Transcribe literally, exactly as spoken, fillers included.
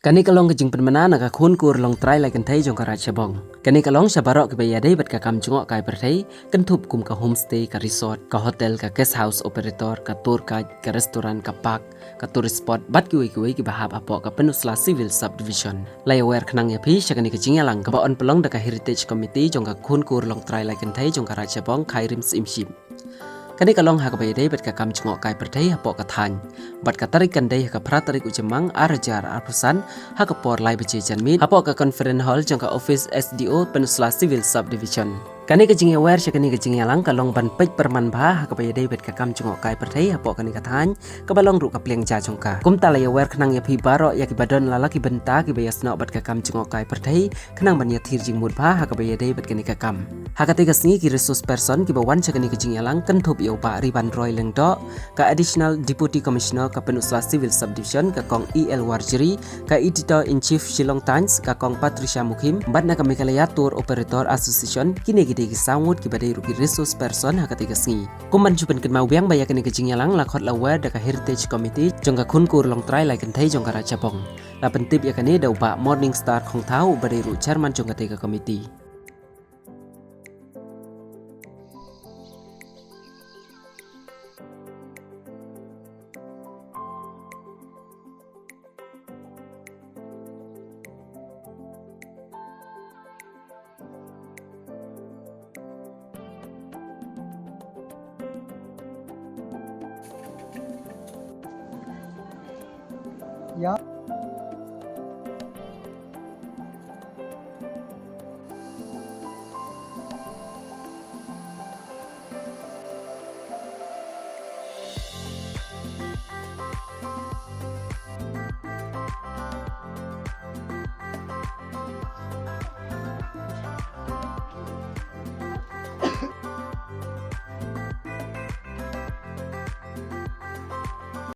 Kane ka long ka jingpynmana na ka khun kur longtrai lai kynthei jong ka Raid Shabong. Kane ka long sha baroh kiba ïadei bad ka kam jngohkai pyrthei, kynthup kum ka homestay, ka resort, ka hotel, ka guest house operator, ka tour guide, ka restaurant, ka park, ka tourist spot, bad kiwei kiwei kiba hap hapoh ka Pynursla Civil Subdivision. La ïawer khnang ïa phi sha kane ka jingïalang kaba yn pynlong da ka Heritage Committee jong ka khun kur longtrai lai kynthei jong ka Raid Shabong, Khyrim Syiemship. Kane ka long ha kaba ïadei bad ka kam jngohkai pyrthei hapoh ka thaiñ. Bad ka tarik kan dei ha ka phra tarik u Jymmang ar hajar arphew san, ha ka por lai baje janmiet, hapoh ka conference hall jong ka office S D O Pynursla Civil Subdivision. Kane ka jingïawer sha kane ka jingïalang ka long ban peit pyrman bha ha kaba ïadei bad ka kam jngohkai pyrthei hapoh kane ka thaiñ, kaba long ruh ka pliang ja jong ka. Kumta la ïawer khnang ïa phi baroh ïa kiba don la la ki bynta kiba ïasnoh bad ka kam jngohkai pyrthei, khnang ban ïathir jingmut bha ha kaba ïadei bad kane ka kam. Ha katei ka sngi ki resource person kiba wan sha kane ka jingïalang kynthup ïa u Bah Ribanroi Lyngdoh, ka Additional Deputy Commissioner ka Pynursla Civil Subdivision, ka Kong E L Warjri, ka Editor in Chief Shillong Times, ka Kong Patricia Mukhim, bad na ka Meghalaya Tour Operator Association, kine ki dei ki saw ngut kiba dei ruh ki resource person ha katei ka sngi. Kum ban shu pynkynmaw biang ba ïa kane ka jingïalang la khot la wer da ka Heritage Committee jong ka khun kur longtrai lai kynthei jong ka Raid Shabong. La pyntip ïa kane da u Bah Morning Star Khongthaw uba dei ruh chairman jong katei ka committee. Ïa.